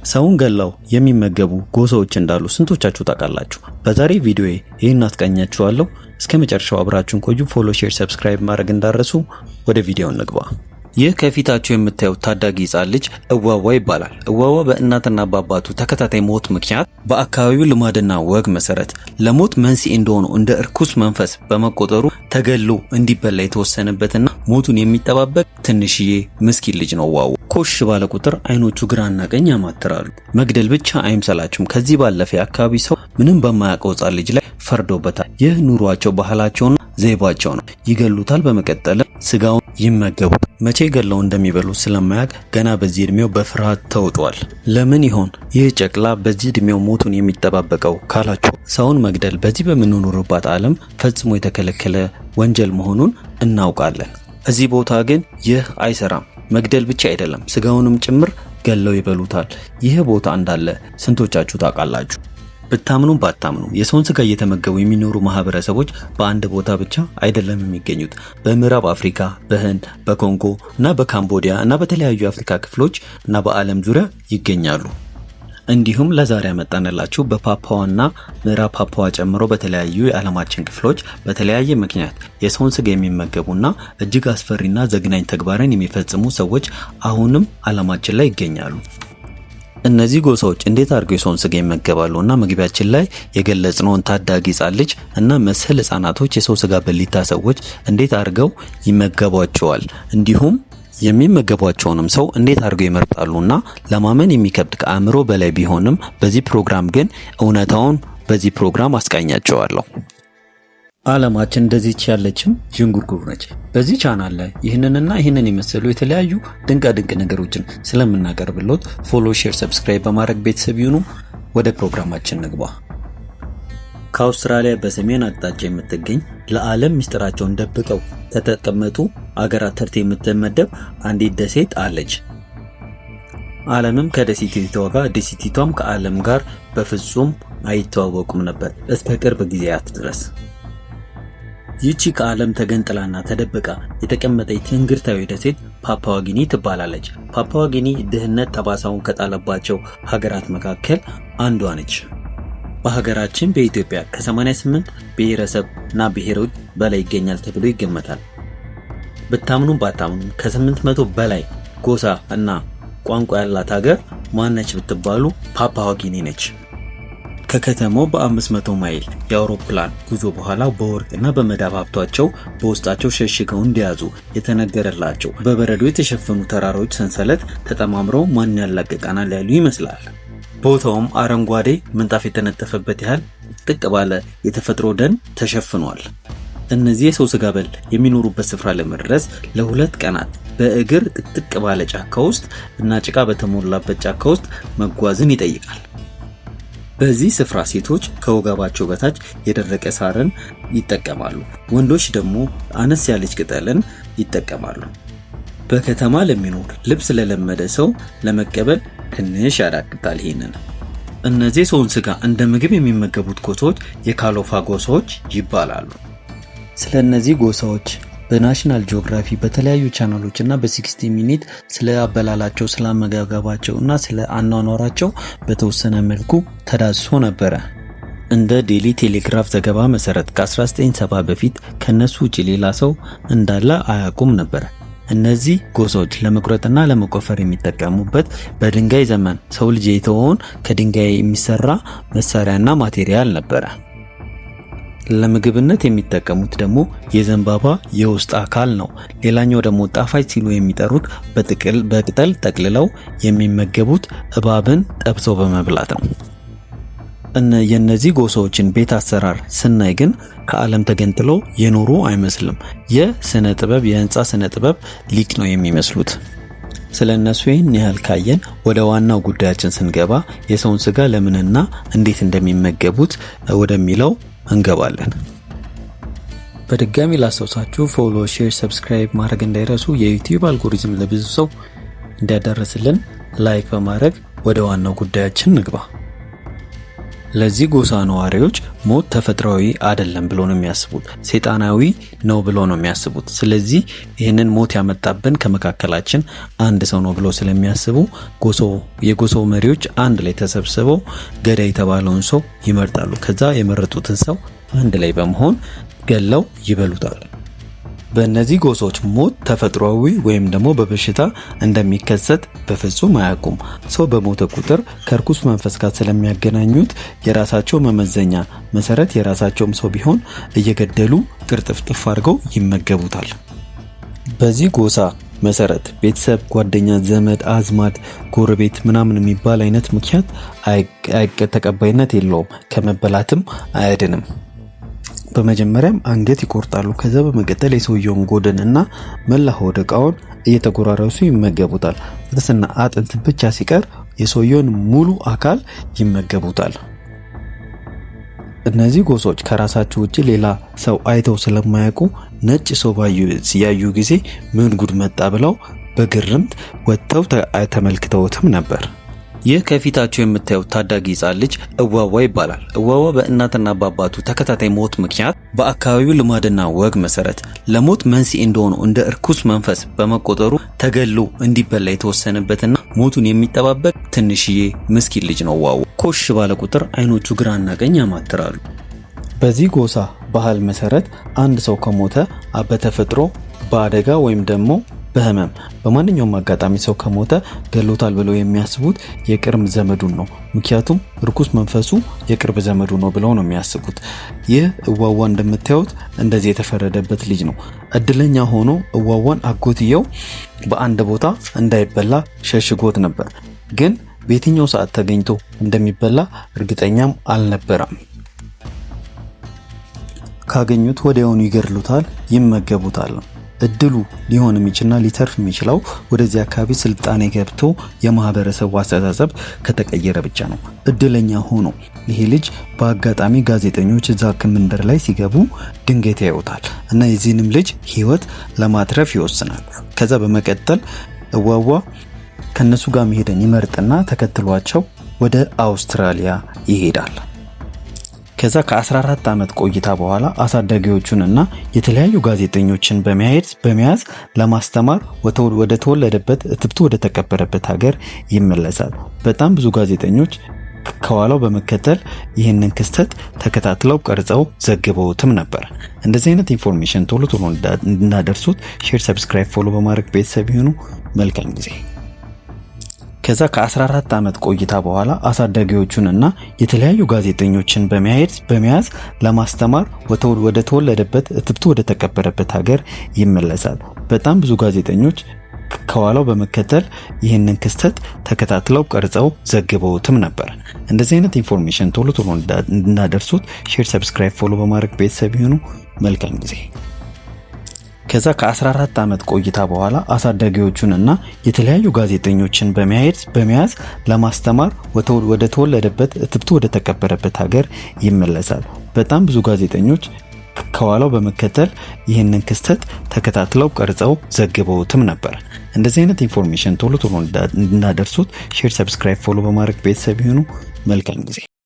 ሰውን ገለው የሚመገቡ ጎሳዎች እንዳሉ ስንቶቻችሁ ታውቃላችሁ? በዛሬ ቪዲዮዬ ይህን አስቃኛችኋለሁ። እስከ መጨረሻው አብራችሁን ቆዩ። Follow፣ share፣ subscribe ማድረግ እንዳትረሱ። ወደ ቪዲዮው እንግባ። ይህ ከፊታችሁ የምታዩት ታዳጊ ሕፃን ልጅ እዋዋ ይባላል። እዋዋ በእናትና በአባቱ ተከታታይ ሞት ምክንያት በአካባቢው ልማድና ወግ መሰረት ለሞት መንስኤ እንደሆኑ እንደ እርኩስ መንፈስ በመቆጠሩ ተገሎ እንዲበላ የተወሰነበትና ሞቱን የሚጠባበቅ ትንሽዬ ምስኪን ልጅ ነው። እዋዋ ኮሽ ባለ ቁጥር አይኖቹ ግራና ቀኝ ያማትራሉ። መግደል ብቻ አይምሰላችሁም። ከዚህ ባለፈ የአካባቢ ሰው ምንም በማያውቀው ሕፃን ልጅ ላይ ፈርዶበታል። ይህ ኑሯቸው፣ ባህላቸውና ዘይቤያቸው ነው። ይገሉታል። በመቀጠል ስጋውን ይመገቡታል። መቼ ገለው እንደሚበሉ ስለማያውቅ ገና በዚህ እድሜው በፍርሃት ተውጧል። ለምን ይሆን ይህ ጨቅላ በዚህ እድሜው ሞቱን የሚጠባበቀው ካላችሁ፣ ሰውን መግደል በዚህ በምንኖርባት ዓለም ፈጽሞ የተከለከለ ወንጀል መሆኑን እናውቃለን። እዚህ ቦታ ግን ይህ አይሰራም። መግደል ብቻ አይደለም፣ ስጋውንም ጭምር ገለው ይበሉታል። ይህ ቦታ እንዳለ ስንቶቻችሁ ታውቃላችሁ? ብታምኑም ባታምኑም የሰውን ስጋ እየተመገቡ የሚኖሩ ማህበረሰቦች በአንድ ቦታ ብቻ አይደለም የሚገኙት። በምዕራብ አፍሪካ፣ በህንድ፣ በኮንጎ እና በካምቦዲያ እና በተለያዩ የአፍሪካ ክፍሎች እና በዓለም ዙሪያ ይገኛሉ። እንዲሁም ለዛሬ ያመጣንላችሁ በፓፓዋና ምዕራብ ፓፓዋ ጨምሮ በተለያዩ የዓለማችን ክፍሎች በተለያየ ምክንያት የሰውን ስጋ የሚመገቡና እጅግ አስፈሪና ዘግናኝ ተግባርን የሚፈጽሙ ሰዎች አሁንም ዓለማችን ላይ ይገኛሉ። እነዚህ ጎሳዎች እንዴት አድርገው የሰውን ስጋ ይመገባሉ? እና መግቢያችን ላይ የገለጽነውን ታዳጊ ሕፃን ልጅ እና መሰል ሕፃናቶች የሰው ስጋ በሊታ ሰዎች እንዴት አድርገው ይመገቧቸዋል? እንዲሁም የሚመገቧቸውንም ሰው እንዴት አድርገው ይመርጣሉና ለማመን የሚከብድ፣ ከአእምሮ በላይ ቢሆንም በዚህ ፕሮግራም ግን እውነታውን በዚህ ፕሮግራም አስቃኛቸዋለሁ። ዓለማችን እንደዚች ያለችም ዥንጉርጉር ነች። በዚህ ቻናል ላይ ይህንንና ይህንን የመሰሉ የተለያዩ ድንቃ ድንቅ ነገሮችን ስለምናቀርብሎት follow፣ share፣ subscribe በማድረግ ቤተሰብ ይሁኑ። ወደ ፕሮግራማችን ንግባ። ከአውስትራሊያ በሰሜን አቅጣጫ የምትገኝ፣ ለዓለም ምስጢራቸውን ደብቀው ከተቀመጡ አገራት ተርታ የምትመደብ አንዲት ደሴት አለች። ዓለምም ከደሴቲቷ ጋር፣ ደሴቲቷም ከዓለም ጋር በፍጹም አይተዋወቁም ነበር እስከ ቅርብ ጊዜያት ድረስ። ይህቺ ከዓለም ተገንጥላና ተደብቃ የተቀመጠች ትንግርታዊ ደሴት ፓፑዋ ጊኒ ትባላለች። ፓፑዋ ጊኒ ድህነት ጠባሳውን ከጣለባቸው ሀገራት መካከል አንዷ ነች። በሀገራችን በኢትዮጵያ ከ88 ብሔረሰብ እና ብሔሮች በላይ ይገኛል ተብሎ ይገመታል። ብታምኑም ባታምኑም ከ800 በላይ ጎሳ እና ቋንቋ ያላት ሀገር ማነች ብትባሉ ፓፑዋ ጊኒ ነች። ከከተማው በ500 ማይል የአውሮፕላን ጉዞ በኋላ በወርቅና በመዳብ ሀብቷቸው በውስጣቸው ሸሽገው እንዲያዙ የተነገረላቸው በበረዶ የተሸፈኑ ተራሮች ሰንሰለት ተጠማምረው ማን ያላቅቀናል ያሉ ይመስላል። ቦታውም አረንጓዴ ምንጣፍ የተነጠፈበት ያህል ጥቅጥቅ ባለ የተፈጥሮ ደን ተሸፍኗል። እነዚህ የሰው ስጋ በል የሚኖሩበት ስፍራ ለመድረስ ለ2 ቀናት በእግር ጥቅጥቅ ባለ ጫካ ውስጥ እና ጭቃ በተሞላበት ጫካ ውስጥ መጓዝን ይጠይቃል። በዚህ ስፍራ ሴቶች ከወገባቸው በታች የደረቀ ሳርን ይጠቀማሉ። ወንዶች ደግሞ አነስ ያለች ቅጠልን ይጠቀማሉ። በከተማ ለሚኖር፣ ልብስ ለለመደ ሰው ለመቀበል ትንሽ ያዳግታል። ይሄንን እነዚህ የሰውን ስጋ እንደ ምግብ የሚመገቡት ጎሳዎች የካሎፋ ጎሳዎች ይባላሉ። ስለ እነዚህ ጎሳዎች በ National Geography፣ በተለያዩ ቻናሎች እና በ 60 Minute ስለ አበላላቸው፣ ስለ አመጋገባቸው እና ስለ አኗኗራቸው በተወሰነ መልኩ ተዳስሶ ነበረ። እንደ Daily Telegraph ዘገባ መሰረት ከ1970 በፊት ከነሱ ውጭ ሌላ ሰው እንዳለ አያውቁም ነበር። እነዚህ ጎሳዎች ለመቁረጥና ለመቆፈር የሚጠቀሙበት በድንጋይ ዘመን ሰው ልጅ የተወውን ከድንጋይ የሚሰራ መሳሪያና material ነበረ። ለምግብነት የሚጠቀሙት ደግሞ የዘንባባ የውስጥ አካል ነው። ሌላኛው ደግሞ ጣፋጭ ሲሉ የሚጠሩት በቅጠል ጠቅልለው የሚመገቡት እባብን ጠብሰው በመብላት ነው። የእነዚህ ጎሳዎችን ቤት አሰራር ስናይ ግን ከዓለም ተገንጥለው የኖሩ አይመስልም። የስነ ጥበብ፣ የህንፃ ስነ ጥበብ ሊቅ ነው የሚመስሉት። ስለ እነሱ ይህን ያህል ካየን ወደ ዋናው ጉዳያችን ስንገባ የሰውን ስጋ ለምንና እንዴት እንደሚመገቡት ወደሚለው እንገባለን። በድጋሚ ላስታውሳችሁ፣ follow፣ share፣ subscribe ማድረግ እንዳይረሱ። የ YouTube algorithm ለብዙ ሰው እንዲያዳርስልን like በማድረግ ወደ ዋናው ጉዳያችን እንግባ። ለዚህ ጎሳ ነዋሪዎች ሞት ተፈጥሯዊ አይደለም ብሎ ነው የሚያስቡት፣ ሰይጣናዊ ነው ብሎ ነው የሚያስቡት። ስለዚህ ይህንን ሞት ያመጣብን ከመካከላችን አንድ ሰው ነው ብሎ ስለሚያስቡ የጎሳው መሪዎች አንድ ላይ ተሰብስበው ገዳይ የተባለውን ሰው ይመርጣሉ። ከዛ የመረጡትን ሰው አንድ ላይ በመሆን ገለው ይበሉታል። በእነዚህ ጎሳዎች ሞት ተፈጥሯዊ ወይም ደግሞ በበሽታ እንደሚከሰት በፍጹም አያውቁም። ሰው በሞተ ቁጥር ከርኩስ መንፈስ ጋር ስለሚያገናኙት የራሳቸው መመዘኛ መሰረት የራሳቸውም ሰው ቢሆን እየገደሉ ቅርጥፍጥፍ አድርገው ይመገቡታል። በዚህ ጎሳ መሰረት ቤተሰብ፣ ጓደኛ፣ ዘመድ አዝማድ፣ ጎረቤት ምናምን የሚባል አይነት ምክንያት ተቀባይነት የለውም። ከመበላትም አያድንም። በመጀመሪያም አንገት ይቆርጣሉ። ከዛ በመቀጠል የሰውየውን ጎድን እና መላ ሆድ ዕቃውን እየተጎራረሱ ይመገቡታል። ጥርስና አጥንት ብቻ ሲቀር የሰውየውን ሙሉ አካል ይመገቡታል። እነዚህ ጎሳዎች ከራሳቸው ውጭ ሌላ ሰው አይተው ስለማያውቁ ነጭ ሰው ያዩ ጊዜ ምን ጉድ መጣ ብለው በግርምት ወጥተው ተመልክተውትም ነበር። ይህ ከፊታቸው የምታዩት ታዳጊ ሕፃን ልጅ እዋዋ ይባላል። እዋዋ በእናትና በአባቱ ተከታታይ ሞት ምክንያት በአካባቢው ልማድና ወግ መሰረት ለሞት መንስኤ እንደሆኑ እንደ እርኩስ መንፈስ በመቆጠሩ ተገሎ እንዲበላ የተወሰነበትና ሞቱን የሚጠባበቅ ትንሽዬ ምስኪን ልጅ ነው። እዋዋ ኮሽ ባለ ቁጥር አይኖቹ ግራና ቀኝ ያማትራሉ። በዚህ ጎሳ ባህል መሰረት አንድ ሰው ከሞተ በተፈጥሮ፣ በአደጋ ወይም ደግሞ በህመም በማንኛውም አጋጣሚ ሰው ከሞተ ገሎታል ብለው የሚያስቡት የቅርብ ዘመዱን ነው። ምክንያቱም ርኩስ መንፈሱ የቅርብ ዘመዱ ነው ብለው ነው የሚያስቡት። ይህ እዋዋ እንደምታዩት እንደዚህ የተፈረደበት ልጅ ነው። እድለኛ ሆኖ እዋዋን አጎትየው በአንድ ቦታ እንዳይበላ ሸሽጎት ነበር። ግን በየትኛው ሰዓት ተገኝቶ እንደሚበላ እርግጠኛም አልነበረም። ካገኙት ወዲያውኑ ይገድሉታል፣ ይመገቡታል። እድሉ ሊሆን የሚችልና ሊተርፍ የሚችለው ወደዚህ አካባቢ ስልጣኔ ገብቶ የማህበረሰቡ አስተሳሰብ ከተቀየረ ብቻ ነው። እድለኛ ሆኖ ይሄ ልጅ በአጋጣሚ ጋዜጠኞች እዛ መንደር ላይ ሲገቡ ድንገት ያዩታል እና የዚህንም ልጅ ህይወት ለማትረፍ ይወስናል። ከዛ በመቀጠል እዋዋ ከነሱ ጋር መሄድን ይመርጥና ተከትሏቸው ወደ አውስትራሊያ ይሄዳል። ከዛ ከ14 ዓመት ቆይታ በኋላ አሳዳጊዎቹን እና የተለያዩ ጋዜጠኞችን በመያዝ ለማስተማር ወደ ተወለደበት እትብቱ ወደ ተቀበረበት ሀገር ይመለሳል። በጣም ብዙ ጋዜጠኞች ከኋላው በመከተል ይህንን ክስተት ተከታትለው ቀርጸው ዘግበውትም ነበር። እንደዚህ አይነት information ቶሎ ቶሎ እንዳደርሱት share፣ subscribe፣ follow በማድረግ ቤተሰብ ይሁኑ። መልካም ጊዜ። ከዛ ከ14 ዓመት ቆይታ በኋላ አሳዳጊዎቹን እና የተለያዩ ጋዜጠኞችን በመያዝ ለማስተማር ወደ ተወለደበት እትብቱ ወደ ተቀበረበት ሀገር ይመለሳል። በጣም ብዙ ጋዜጠኞች ከኋላው በመከተል ይህንን ክስተት ተከታትለው ቀርጸው ዘግበውትም ነበር። እንደዚህ አይነት information ቶሎ ቶሎ እንዳደርሱት share፣ subscribe፣ follow በማድረግ ቤተሰብ ይሁኑ። መልካም ጊዜ። ከዛ ከ14 ዓመት ቆይታ በኋላ አሳዳጊዎቹን እና የተለያዩ ጋዜጠኞችን በመያዝ ለማስተማር ወደ ተወለደበት እትብቱ ወደ ተቀበረበት ሀገር ይመለሳል። በጣም ብዙ ጋዜጠኞች ከኋላው በመከተል ይህንን ክስተት ተከታትለው ቀርጸው ዘግበውትም ነበር። እንደዚህ አይነት information ቶሎ ቶሎ እንዳደርሱት share፣ subscribe፣ follow በማድረግ ቤተሰብ ይሁኑ። መልካም ጊዜ።